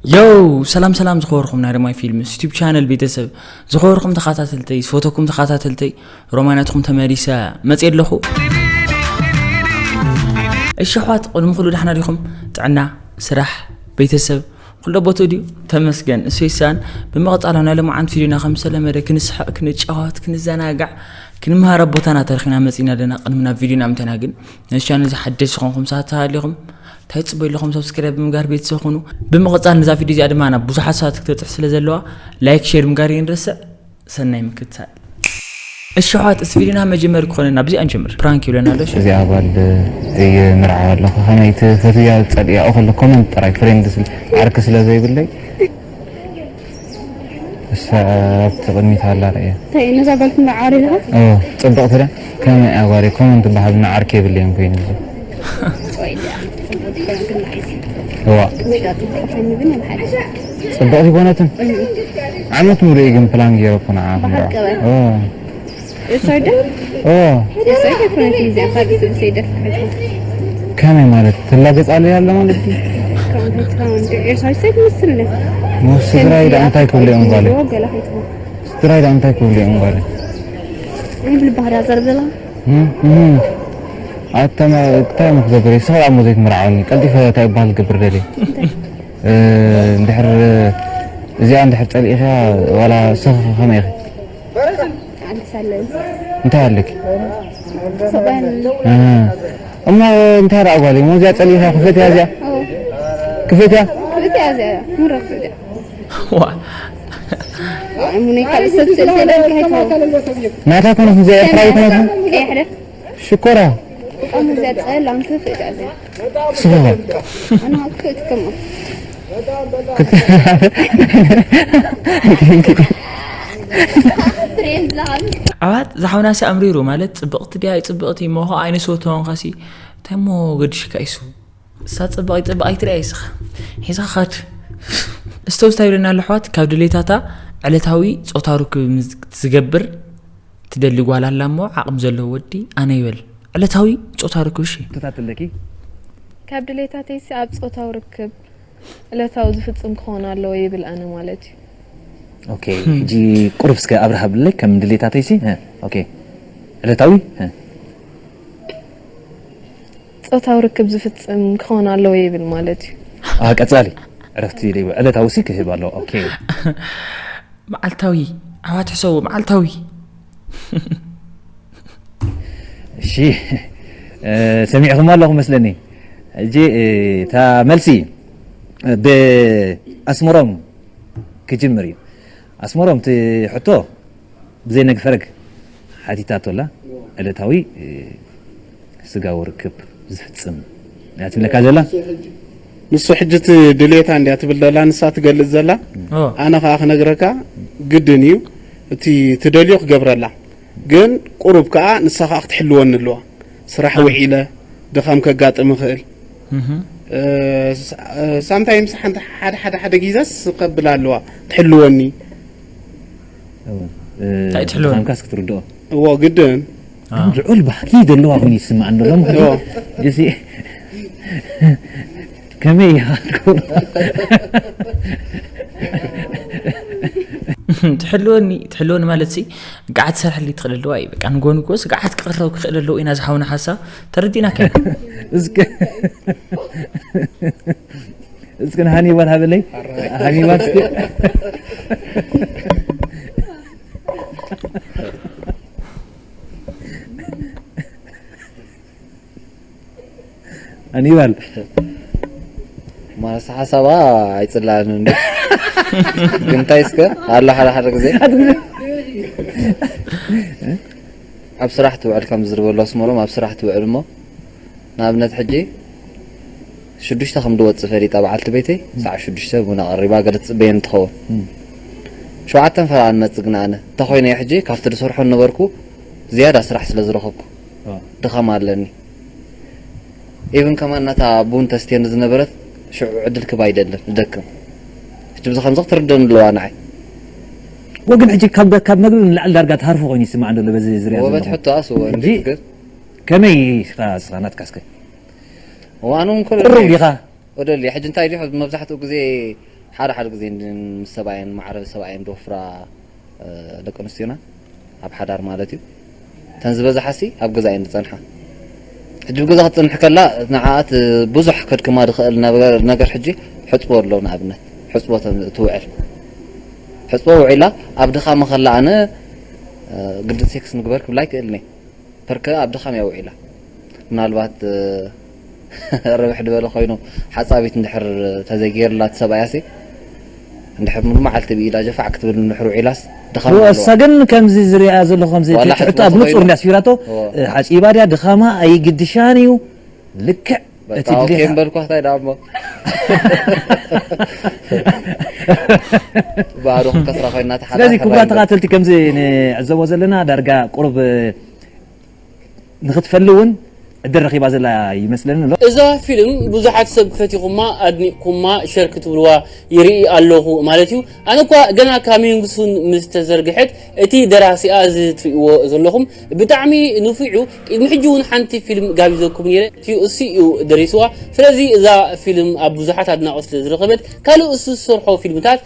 ዮው! ሰላም ሰላም ዝኸበርኩም ናይ ሮማይ ፊልምስ ዩቱብ ቻነል ቤተሰብ፣ ዝኸበርኩም ተኸታተልተይ፣ ዝፈተኩም ተኸታተልተይ፣ ሮማይ ናትኩም ተመሊሰ መፅየ ኣለኹ። እሺ ኣሕዋት፣ ቅድሚ ኩሉ ዳሕና ዲኹም? ጥዕና፣ ስራሕ፣ ቤተሰብ ኩሎ ቦትኡ ድዩ? ተመስገን እሱ ይሳን። ብምቕፃል ኣብ ናይ ሎማዓንቲ ቪድዮና ከም ዝተለመደ ክንስሕቕ፣ ክንጫወት፣ ክንዘናጋዕ፣ ክንመሃር ኣብ ቦታና ተረኺብና መፂና ኣለና። ቅድሚ ናብ ቪድዮና ምተና ግን ነዚ ቻነል እዚ ሓደሽቲ ዝኾንኩም ሰባት ተሃሊኹም እንታይ ትፅበዩ ኣለኹም? ሰብስክራይብ ብምግባር ቤተሰብ ኩኑ። ብምቕፃል ነዛ ቪድዮ እዚኣ ድማ ናብ ብዙሓት ሰባት ክትበፅሕ ስለ ዘለዋ ላይክ ሼር ምግባር ይንረስዕ። ሰናይ ምክትታል። እሺ ኣሕዋት፣ እቲ ቪድዮና መጀመሪ ክኾነና ብዚኣ ንጀምር። ፕራንክ ይብለና ኣሎ። እሺ። እዚኣ ጓል እየ ምርዓው ኣለኹ። ከመይ ትፈትያ ጸሊኣ ከሎ ኮመንት ጥራይ ፍሬንድ ስለ ዓርኪ ስለ ዘይብለይ እሳ ኣብቲ ቅድሚት ኣላ ርእየ። እንታይ ነዛ ጓል ትምርዓው ኣለኻ? ኦ፣ ጽብቕቲ ዳ? ከመይ እያ ጓለይ? ኮመንት በሃልና ዓርኪ የብለይን ኮይኑ። ጽቡቕ እያ፣ ጽቡቕ እያ፣ ግን ኣይሲ። እዋ። ወይ ዳ ጽቡቕ ኮይኑ ግን ኣብ ሓደ። ጽብቕቲ ኮነትን? እም። ዓመት ሙሉእ እዩ ግን ፕላን ገይረ እኮ ንዓ ብሓቂ ክንረኣ። ወይ? ኦ። እርሳይ ዶ? ኦ። እርሳይ ኣይኮነትን እዚኣ፣ ካልእ ሰብ ሰይደ ክትሕዛ። ከመይ ማለት? ትላገጽ ኣለያ ኣላ ማለት ድዩ? ከምኡ ትኸውን ዶ? እርሳይ ሰብ ትመስል ነህ። ሞ ስድራይ ዳ ከምዚ እንታይ ክብሉ እዮም ጓለይ? ገላ ከይትኸውን። ስድራይ ዳ እንታይ ክብሉ እዮም ጓለይ? ይብል ባህርያ ዘርብላ። እም፣ እም። ኣታ ማ-፣ እንታይ እሞ ክገብር? ንስኻ ደኣ እሞ ዘይትምርዓወኒ። ቀልጢፈ እንታይ ይበሃል ክገብር ደልየ? እንታይ? እ፣ እንድሕር እዚኣ እንድሕር ጸሊእኻ ዋላ ንስኻ ከመይ ኢኺ? ኣንሳለይ። እንታይ ኣለኪ? ሰብኣይ ኣለኒ። እ፣ እሞ እንታይ ደኣ ጓለይ? እሞ እዚኣ ጸሊእኻ ክፈትያ እዚኣ? ኦ። ክፈትያ? ክፈትያ እዚኣ። ምረ ክፈትያ። ዋ። ኣይ፣ ሙነይ ካልእ ሰብ ስለ ዘይብልካ ኣይተውዕል። ናታ ኮነት እዚኣ ኤርትራዊ ኮነት? ቀያሕ ደ? ሽኮራ። ኣነ እዚኣ ጸላም ክፍእት እያ እዚኣ። ስኻ። ኣነ ክፍእት ከሞ። ኣባት ዝሓውናሲ ኣምሪሩ ማለት ጽብቕቲ ድያ ኣይጽብቕቲ እሞ ኸኣ ኣይነስወትሆን ኸሲ እንታይ እሞ ገድሽካ ኢሱ። እሳ ጽባቕ ጽባቕ ኣይትርኣይ እስኻ። ሒዛ ኻድ። እስተ ውስታ ይብለና ኣሎ ኣሕዋት፣ ካብ ድሌታታ ዕለታዊ ጾታዊ ርክብ ምስ ትገብር ትደሊ ጓል ኣላ እሞ ዓቕሚ ዘለዎ ወዲ ኣነ ይበል። ዕለታዊ ጾታዊ ርክብ እሺ። ተታትለኪ? ካብ ድሌታተይሲ ኣብ ጾታዊ ርክብ ዕለታዊ ዝፍጽም ክኾን ኣለዎ ይብል ኣነ ማለት እዩ። ኦኬ፣ ሕጂ ቁሩብ እስከ ኣብርሃ ብለይ ከም ድሌታተይሲ። እ፣ ኦኬ። ዕለታዊ? እ። ጾታዊ ርክብ ዝፍጽም ክኸውን ኣለዎ ይብል ማለት እዩ። አ፣ ቀጻሊ ዕረፍቲ ደይቡ ዕለታዊ ሲ ክህብ ኣለዎ። ኦኬ። መዓልታዊ፣ ኣሕዋት ሕሰቡ፣ መዓልታዊ። እሺ፣ እ፣ ሰሚዕኹም ኣለኹም መስለኒ። ሕጂ፣ እ፣ እታ መልሲ ብኣስመሮም ክጅምር እዩ። ኣስመሮም፣ እቲ ሕቶ ብዘይ ነግፈረግ ሓቲታቶ ኣላ። ዕለታዊ፣ እ፣ ስጋዊ ርክብ ዝፍጽም እያ ትብለካ ዘላ። ንሱ ሕጂ እቲ ድሌታ እንድያ ትብል ዘላ፣ ንሳ ትገልጽ ዘላ። ኦ። ኣነ ከኣ ክነግረካ ግድን እዩ፣ እቲ ትደልዮ ክገብረላ። ግን ቁሩብ ከኣ ንሳ ከኣ ክትሕልወኒ ኣለዋ። ስራሕ አ። ውዒለ ድኻም ከጋጥም ይኽእል። እህ። እ፣ ሳ-፣ እ፣ ሳምታይምስ ሓንቲ ሓደ፣ ሓደ፣ ሓደ ጊዘስ ከብላ ኣለዋ። ትሕልወኒ። እወ፣ እ፣ እንታይ ትሕልወኒ? ድኻምካስ ክትርድኦ። እዎ፣ ግድን። አ። ግን ልዑል ባህጊ ዘለዋ ኮይኑ ይስምዓኒ ዘሎ። እዎ። እዚ ከመይ ኢኻ? ትሕልወኒ፣ ትሕልወኒ ማለት ሲ፣ ገዓት ትሰርሐለይ ትኽእል ኣለዋ እዩ። በቃ፣ ንጎ ንጎስ ገዓት ክቕረብ ክኽእል ኣለዎ ኢና ዝሓውና ሓሳብ። ተረዲእናካ። እስከ፣ እስከ ንሃኒባል ሃበለይ። ሃኒባል እስከ። ሃኒባል። ማለት ሓሳባ ኣይጽላእን እንዶ። ግን እንታይ እስከ ኣሎ ሓደ ሓደ ግዜ ኣብ ስራሕ ትውዕል ከም ዝርበሎ ኣስመሮም ኣብ ስራሕ ትውዕል እሞ ንኣብነት ሕጂ ሽዱሽተ ከም ድወጽእ ፈሊጣ በዓልቲ ቤተይ ሰዓት ሽዱሽተ ቡና ቀሪባ ገለ ትጽበየኒ ትኸውን። እም። ሸውዓተ ፈረቓ ንመጽእ ግን ኣነ እንተኾይነ ሕጂ ካብቲ ዝሰርሖ ነበርኩ ዝያዳ ስራሕ ስለ ዝረኸብኩ ኦ። ድኻም ኣለኒ። ኢቭን ከማን ናታ ቡን ተስትየኒ ዝነበረት ሽዑ ዕድል ክባ ኣይደልን ዝደክም። ሕጂ ብዚ ከምዚ ክትርደኒ ኣለዋ ንዓይ። ወግን ሕጂ ካብ፣ ካብ መግቢ ንላዕሊ ዳርጋ ትሃርፎ ኮይኑ ይስማዕ ዘሎ በዚ ዝሪኣ ወበት ዘለኹ። ሕቶ ኣስወ እንጂ ግን ከመይ ኢኻ እስኻ ናትካ እስከ? እዋኑ እውን ክልል ቁሩብ እዩ። ዲኻ? ወደል እዩ። ሕጂ እንታይ ድዩ መብዛሕትኡ ግዜ ሓደ ሓደ ግዜ ምስ ሰብኣየን ማዕረ ሰብኣየን ዝወፍራ ደቂ ኣንስትዮና ኣብ ሓዳር ማለት እዩ። እተን ዝበዛሓሲ ኣብ ገዛ እየን ዝጸንሓ። ሕጂ ኣብ ገዛ ክትጸንሕ ከላ ንዓኣ እቲ ብዙሕ ከድክማ ዝኽእል ነገር ሕጂ ሕጽቦ ኣሎ። ንኣብነት ሕጽቦ ትውዕል። ሕጽቦ ውዒላ ኣብ ድኻማ ከላ ኣነ ግድን ሴክስ ንግበር ክብላ ኣይክእልን እየ። ፐርከ ኣብ ድኻም እያ ውዒላ። ምናልባት ረብሕ ዝበለ ኮይኑ ሓጻቢት እንድሕር ተዘይገይርላ እቲ ሰብኣያሲ እንድሕር ሙሉ መዓልቲ ብኢዳ ጀፋዕ ክትብል እንድሕር ውዒላስ ድኻም ኣለዋ። እሳ ግን ከምዚ ዝሪኣ ዘሎ ከምዚ ዋላ ትሕቶ ኣብ ሕጽቦ ንጹር ኮይኑ እንድያ ስፊራቶ እዎ። ሓጺባ ድያ ድኻማ ኣይግድሻን እዩ። ልክዕ በቃ እቲ ኦኬ ድሌታ እምበልኳ እንታይ ደኣ እሞ ባዶ ክንከስራ ኮይና ተሓራ ስለዚ ክቡራት ተኸታተልቲ ከምዚ ንዕዘቦ ዘለና ዳርጋ ቁሩብ ንኽትፈሊ እውን ዕድል ረኺባ ዘላ ይመስለኒ ኣሎ። እዛ ፊልም ብዙሓት ሰብ ፈቲኹማ ኣድኒቕኩማ ሸር ክትብልዋ ይርኢ ኣለኹ ማለት እዩ። ኣነ እኳ ገና ካሚንግ ሱን ምስ ተዘርግሐት እቲ ደራሲኣ እዚ ትርእይዎ ዘለኹም ብጣዕሚ ንፉዕ እዩ። ቅድሚ ሕጂ እውን ሓንቲ ፊልም ጋቢዘኩም ነይረ። እቲኡ እሱ እዩ ደሪስዋ። ስለዚ እዛ ፊልም ኣብ ብዙሓት ኣድናቖት ስለ ዝረኸበት ካልእ እሱ ዝሰርሖ ፊልምታት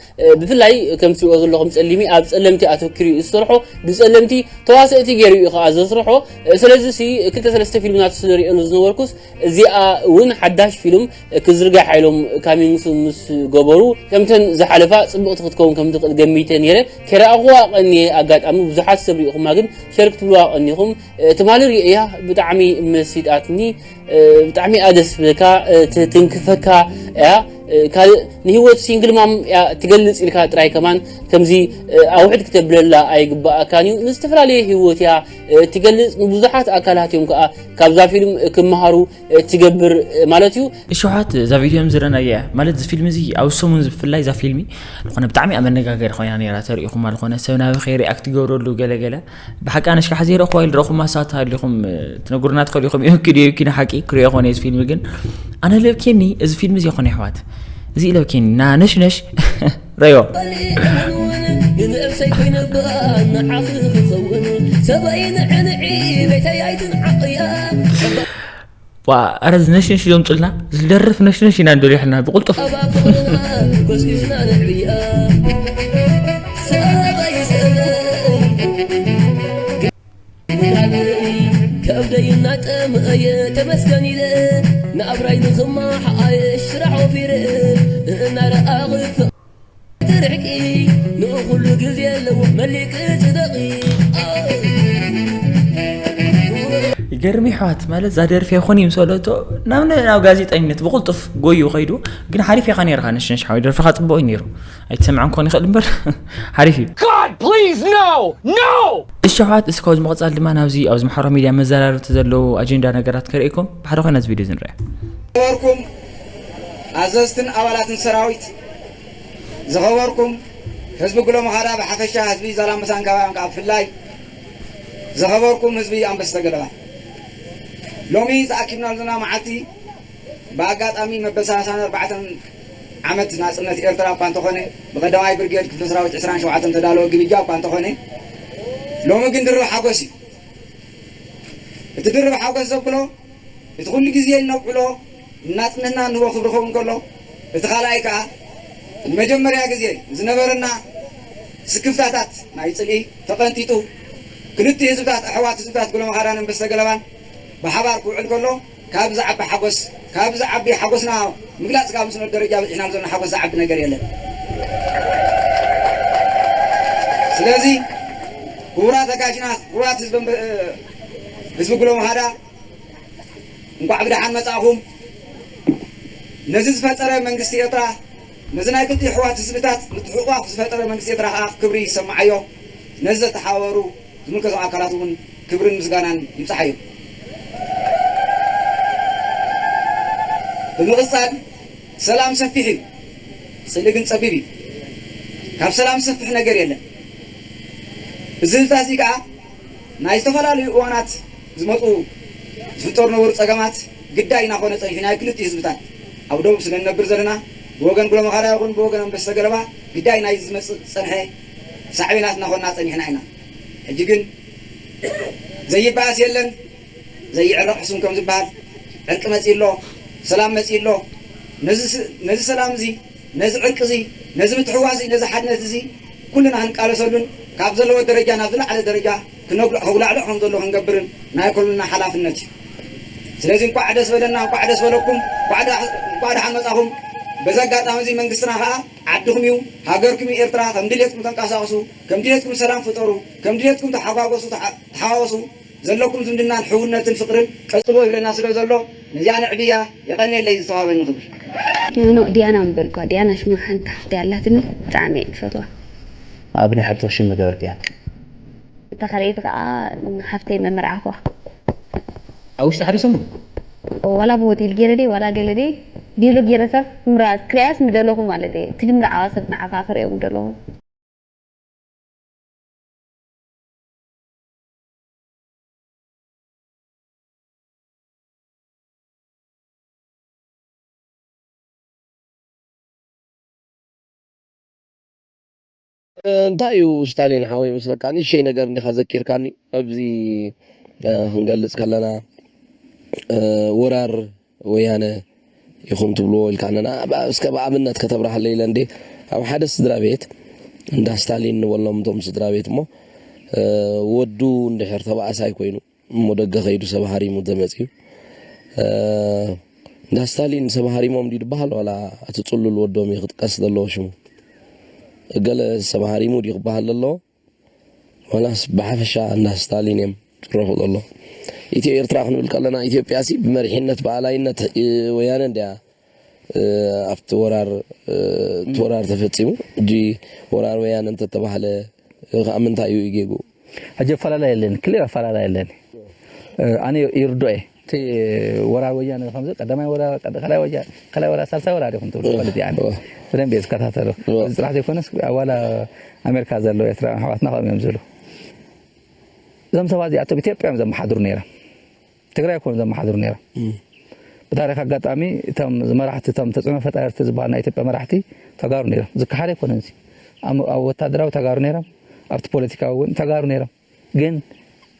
ብፍላይ ከም ትሪእዎ ዘለኹም ጸሊሚ ኣብ ጸለምቲ ኣተኪሩ እዩ ዝሰርሖ። ብጸለምቲ ተዋሰእቲ ገይሩ እዩ ከኣ ዘስርሖ። ስለዚ ሲ ክልተ ሰለስተ ፊልምናቱ ስለ ሪኤሉ ዝነበርኩስ እዚኣ እውን ሓዳሽ ፊልም ክዝርጋሕ ኢሎም ካሚንግ ሱን ምስ ገበሩ ከምተን ዝሓለፋ ጽብቕቲ ክትከውን ከም ትኽእል ገሚተ ነይረ። ከይረኣኹዋ ቀንየ ኣጋጣሚ ብዙሓት ሰብ ሪኢኹማ ግን ሸር ክትብልዋ ቀኒኹም። ትማሊ ሪኤያ ብጣዕሚ መሲጣትኒ። ብጣዕሚ እያ ደስ ትብለካ፣ ትትንክፈካ እያ። ካልእ ንህይወት ሲንግል ማም እያ ትገልጽ ኢልካ ጥራይ ከማን ከምዚ ኣውሕድ ክተብለላ ኣይግባኣካን እዩ። ንዝተፈላለየ ህይወት እያ ትገልጽ። ንብዙሓት ኣካላት እዮም ከኣ ካብዛ ፊልም ክመሃሩ ትገብር ማለት እዩ። እሽሓት እዛ ቪድዮ ዝረናያ እያ ማለት እዚ ፊልም እዚ ኣብ ሰሙን እዚ ብፍላይ እዛ ፊልሚ ዝኾነ ብጣዕሚ ኣብ መነጋገሪ ኮይና ነይራ። ተሪኢኹማ ዝኾነ ሰብ ናበኸ ሪኣክት ይገብረሉ ገለ ገለ ብሓቂ ኣነ ሽካሕ ዘይረእኹዋ ኢሉ ረኹማ ሳት ሃሊኹም ትነግሩና ትኽእሉ ኢኹም። እዮም ኪድ እዮም ኪን ሓቂ ክሪኦ ኾነ እዚ ፊልም ግን ኣነ ለብኬኒ እዚ ፊልም እዚ ይኾነ ይሕዋት እዚ ለብኬኒ ና ነሽ ነሽ ረዮ ንነብሰይ ኮይነ እባ ንዓኺ ክኸውን ሰበይ ንዕንዒ ቤተይ ኣይትንዓቕያ ዋ ኣረ ነሽነሽ ዘምፅልና ዝደርፍ ነሽነሽ ኢና ንደልዮ ሕና ብቁልጡፍ ከብደይ እናጠመየ ተመስገን ኢለ ናብራይ ንኽማሓየሽ ስራሕ ወፊረ እናረኣኺ ትርሕቂ ንኡ ኩሉ ግዜ ኣለዎ መሊቂ ጽደቂ ይገርም ይሕዋት ማለት እዛ ደርፊ ይኾን ይምሰለቶ ናብ ናብ ጋዜጠኝነት ብቁልጡፍ ጎዩ ከይዱ ግን ሓሪፍ ኢኻ ነርካ ነሽነሽ ሓወይ ደርፍኻ ጽቡቕ እዩ ነይሩ ኣይትሰምዐን ኮን ይኽእል እምበር ሓሪፍ እዩ God please no no እሺ ኣሕዋት እስከ ኣብዚ ምቕጻል ድማ ናብዚ ኣብዚ ማሕበራዊ ሚድያ መዘራረብቲ ዘለዉ ኣጀንዳ ነገራት ከርእየኩም ብሓደ ኮይና እዚ ቪድዮ እዚ ንርኣ ዝኸበርኩም ኣዘዝትን ኣባላትን ሰራዊት ዝኸበርኩም ህዝቢ ጉሎ መኻዳ ብሓፈሻ ህዝቢ ዛላምበሳን ከባቢን ከዓ ብፍላይ ዝኸበርኩም ህዝቢ ኣንበስተ ገለባ ሎሚ ተኣኪብናሉ ዘለና መዓልቲ ብኣጋጣሚ መበል ሰላሳን ኣርባዕተን ዓመት ናጽነት ኤርትራ እኳ እንተኾነ ብቐዳማይ ብርጌድ ክፍለ ሰራዊት ዕስራን ሸውዓተን ተዳለወ ግብጃ እኳ እንተኾነ ሎሚ ግን ድርብ ሓጎስ እዩ። እቲ ድርብ ሓጎስ ዘብሎ እቲ ኩሉ ግዜ እነውዕሎ ንናጽነትና እንህቦ ክብሪ ክኸውን ከሎ እቲ ካልኣይ ከኣ ንመጀመርያ ግዜ ዝነበረና ስክፍታታት ናይ ጽልኢ ተቐንጢጡ ክልቲኡ ህዝብታት ኣሕዋት ህዝብታት ጉለመኻዳን ኣንበስተ ገለባን ብሓባር ክውዕል ከሎ ካብ ዝዓቢ ሓጎስ ካብ ዝዓቢ ሓጎስና ምግላጽ ካብ ዝስኖ ደረጃ በጺሕናሉ ዘለና ሓጎስ ዝዓቢ ነገር የለን። ስለዚ ክቡራት ኣጋሽና ክቡራት ህዝቢ ጉሎ መኻዳ እንኳዕ ብደሓን መጻእኹም። ነዚ ዝፈጠረ መንግስቲ ኤርትራ ነዚ ናይ ክልቲኡ ኣሕዋት ህዝብታት ምትሕቑቋፍ ዝፈጠረ መንግስቲ ኤርትራ ከዓ ክብሪ ይሰማዓዮ። ነዚ ዘተሓባበሩ ዝምልከቶም ኣካላት እውን ክብርን ምስጋናን ይብፅሓዮም። ብምቕፃል ሰላም ሰፊሕ እዩ፣ ስእሊ ግን ፀቢብ እዩ። ካብ ሰላም ዝሰፍሕ ነገር የለን። እዚ ህዝብታት እዚ ከዓ ናይ ዝተፈላለዩ እዋናት ዝመፁ ዝፍጠሩ ነበሩ ፀገማት ግዳይ እናኾነ ፀኒሑ ናይ ክልቲኡ ህዝብታት ኣብ ደቡብ ስለ ንነብር ዘለና ብወገን ጉለመኻዳ ይኹን ብወገን ኣንበስተ ገለባ ግዳይ ናይ ዝመፅእ ዝፀንሐ ሳዕቤናት እናኾንና ፀኒሕና ኢና። ሕጂ ግን ዘይበኣስ የለን ዘይዕረቕ ሕሱም ከም ዝበሃል ዕርቂ መፂኡ ኣሎ፣ ሰላም መፂኡ ኣሎ። ነዚ ሰላም እዚ ነዚ ዕርቂ እዚ፣ ነዚ ምትሕዋስ እዚ፣ ነዚ ሓድነት እዚ ኩልና ክንቃለሰሉን ካብ ዘለዎ ደረጃ ናብ ዝለዓለ ደረጃ ክነጉልዕ፣ ከጉላዕልዕ ከም ዘሎ ክንገብርን ናይ ኩልና ሓላፍነት እዩ። ስለዚ እንቋዕ ደስ በለና፣ እንቋዕ ደስ በለኩም፣ እንቋዕ ደሓ-፣ እንቋዕ ደሓን መጻኹም። በዚ ኣጋጣሚ እዚ መንግስትና ከኣ ዓድኹም እዩ፣ ሃገርኩም እዩ ኤርትራ። ከም ድሌትኩም ተንቀሳቐሱ፣ ከም ድሌትኩም ሰላም ፍጠሩ፣ ከም ድሌትኩም ተሓጓጎሱ፣ ተሓ-፣ ተሓዋወሱ። ዘለኩም ዝምድናን ሕውነትን ፍቕርን ቀጽሎ ይብለና ስለ ዘሎ፣ ነዚኣ ነዕብያ። የቐንየለይ ዝተዋህበኒ ክብሪ። ኖ፣ ዲያና ምበልኳ። ዲያና ሽማ ሓንቲ ሓፍተይ ኣላትኒ፣ ብጣዕሚ እየ ዝፈትዋ። ኣብ ናይ ሓብትኺ ሽም ምገበር ዲያና። እታ ካልኣይቲ ከኣ ሓፍተይ መመርዓኹዋ። ኣብ ውሽጢ ሓደ ሰሙን? ዋላ ብሆቴል ገይረ ደይ፣ ዋላ ገለ ደይ፣ ዲያሎግ ገይረ ሰብ ምራ-፣ ክሪኣስ ምደለኹ ማለት እየ። እቲ ድምሪ ዓዋ ሰብ ንዓኻ ክርእዮም ምደለኹ። እንታይ እዩ ስታሊን ሓወይ መስለካ? ንእሽተይ ነገር እንዲኻ ዘኪርካኒ። ኣብዚ፣ እ፣ ክንገልጽ ከለና፣ እ፣ ወራር ወያነ ኢኹም ትብልዎ ኢልካ ኣለና። ብ-፣ እስከ ብኣብነት ከተብርሃለይ ኢለ እንዴ፣ ኣብ ሓደ ስድራ ቤት እንዳ ስታሊን ንበሎም እቶም ስድራ ቤት እሞ፣ እ፣ ወዱ እንድሕር ተባእሳይ ኮይኑ እሞ ደገ ከይዱ ሰብ ሃሪሙ ተመጽዩ፣ እ፣ እንዳ ስታሊን ሰብ ሃሪሞም ድዩ ዝበሃል ዋላ እቲ ጽሉል ወዶም እዩ ክጥቀስ ዘለዎ ሽሙ? ገለ ሰብ ሃሪሙ ድዩ ክበሃል ዘለዎ? ዋላስ ብሓፈሻ እንዳ ስታሊን እዮም ዝረፉ ዘሎ? ኢትዮ ኤርትራ ክንብል ከለና ኢትዮጵያ ሲ ብመሪሕነት ብኣላይነት፣ እ፣ ወያነ እንድያ፣ እ፣ ኣብቲ ወራር፣ እ፣ እቲ ወራር ተፈጺሙ። ሕጂ ወራር ወያነ እንተተባህለ፣ እ፣ ከኣ ምንታይ እዩ ጌግኡ? ሕጂ ኣፈላላይ የለን፣ ክሊር ኣፈላላይ የለን። እ፣ ኣነ ይርድኦ እየ። እቲ ወራር ወያነ ከምዚ ቀዳማይ ወራር፣ ቀድ-፣ ካልኣይ ወያ-፣ ካልኣይ ወራር፣ ሳልሳይ ወራር ይኹን ትብሉ እወ፣ ትፈልጥ እየ ኣነ። እወ። ብደንብ እየ ዝከታተሎ። እወ። እዚ ጥራሕ ዘይኮነስ፣ ዋላ ኣሜሪካ ዘለዉ ኤርትራውያን ኣሕዋትና ከምኡ እዮም ዝብሉ። እዞም ሰባት እዚኣቶም ኢትዮጵያ እዮም ዘመሓድሩ ነይሮም። ትግራይ ኣይኮኑን ዘመሓድሩ ነይሮም። እም። ብታሪኽ ኣጋጣሚ እቶም መራሕቲ፣ እቶም ተጽዕኖ ፈጣርቲ ዝበሃሉ ናይ ኢትዮጵያ መራሕቲ ተጋሩ ነይሮም። ዝከሓድ ኣይኮነን እዚ። ኣብ፣ ኣብ ወታደራዊ ተጋሩ ነይሮም፣ ኣብቲ ፖለቲካዊ እውን ተጋሩ ነይሮም። ግን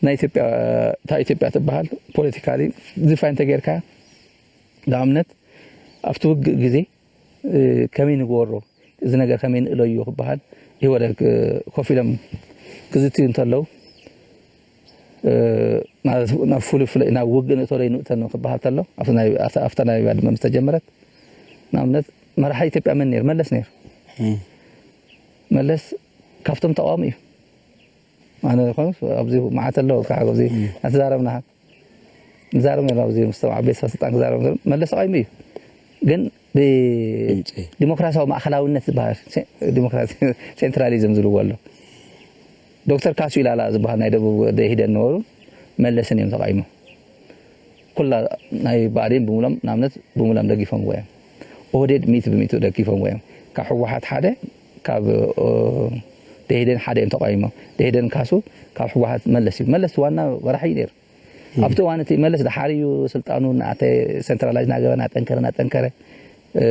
ናይ ኢትዮጵያ፣ እታ ኢትዮጵያ ትበሃል ፖለቲካሊ ዲፋይን ተጌርካ፣ ንኣብነት ኣብቲ ውግእ ግዜ፣ እ፣ ከመይ ንግበሮ፣ እዚ ነገር ከመይ ንእለዮ ክበሃል፣ ኢህወደግ፣ እ፣ ኮፍ ኢሎም ክዝትዩ እንተለዉ፣ እ፣ ማለት ናብ ፍሉይ ፍሉይ ናብ ውግእ ንእቶ ዶ ይንእተን ክበሃል ተሎ፣ ኣብቲ ናይ፣ ኣብታ፣ ኣብታ ናይ ባድመ ምስ ተጀመረት፣ ንኣብነት መራሒ ኢትዮጵያ መን ነይሩ? መለስ ነይሩ። እም። መለስ ካብቶም ተቃዋሚ እዩ። ኣነ ይኾንስ ኣብዚ መዓት ኣሎ፣ ካብ ኣብዚ እም። እናተዛረብና ንዛረብ ነርና፣ ኣብዚ ምስቶም ዓበይቲ ሰበ ስልጣን ክዛረብ ነርና። መለስ ተቃዋሚ እዩ። ግን ብ-፣ ድምፂ። ዲሞክራሲያዊ ማእኸላውነት ዝበሃል፣ ሴ-፣ ዲሞክራሲ፣ ሴንትራሊዝም ዝብልዎ ኣሎ። ዶክተር ካሱ ኢላላ ዝበሃል ናይ ደቡብ ደኢህዴን ነበሩ፣ መለስን እዮም ተቃይሞም። ኩላ ናይ ብኣዴን ብምሎም፣ ንኣብነት ብምሎም ደጊፎምዎ እዮም። ኦህዴድ ሚእቲ ብሚእቲ ደጊፎምዎ እዮም። ካብ ህወሓት ሓደ፣ ካብ፣ ኦ፣ ደኢህዴን ሓደ እዮም ተቃይሞም። ደኢህዴን ካሱ፣ ካብ ህወሓት መለስ እዩ። መለስ ዋና መራሒ እዩ ነይሩ። እም። ኣብቲ እዋን እቲ መለስ ደሓር እዩ ስልጣኑ እናኣተ፣ ሴንትራላይዝ እናገበረ፣ እናጠንከረ፣ እናጠንከረ፣ እ፣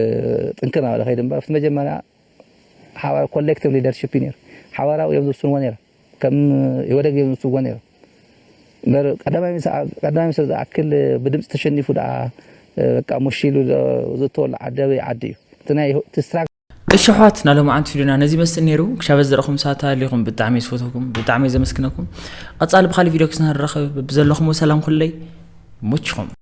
ጥንክር እናበለ ከይዱ እምበር፣ ኣብቲ መጀመርያ ሓባር ኮሌክቲቭ ሊደርሺፕ እዩ ነይሩ። ሓባራዊ እዮም ዝውስንዎ ነይሮም። ከም ኢህወደግ እዮም ዝውስንዎ ነይሮም። እምበር ቀዳማይ ሚኒስ-፣ ቀዳማይ ሚኒስትር ዝኣክል ብድምፂ ተሸኒፉ ደኣ፣ በቃ፣ ሙሽ ኢሉ ዝእተወሉ ዓዲ ኣበይ ዓዲ እዩ? እቲ ናይ፣ እቲ ስትራግ-፣ እሺ ኣሕዋት፣ ናይ ሎማዓንቲ ቪድዮና ነዚ ይመስል ነይሩ። ክሻብ ዘረኹም ሰዓት ኣለኹም፣ ብጣዕሚ ዝፈትወኩም፣ ብጣዕሚ ዘመስግነኩም። ቀጻሊ ብኻልእ ቪድዮ ክስና ንራኸብ። ብዘለኹም ሰላም ኩለይ፣ ይመችኹም።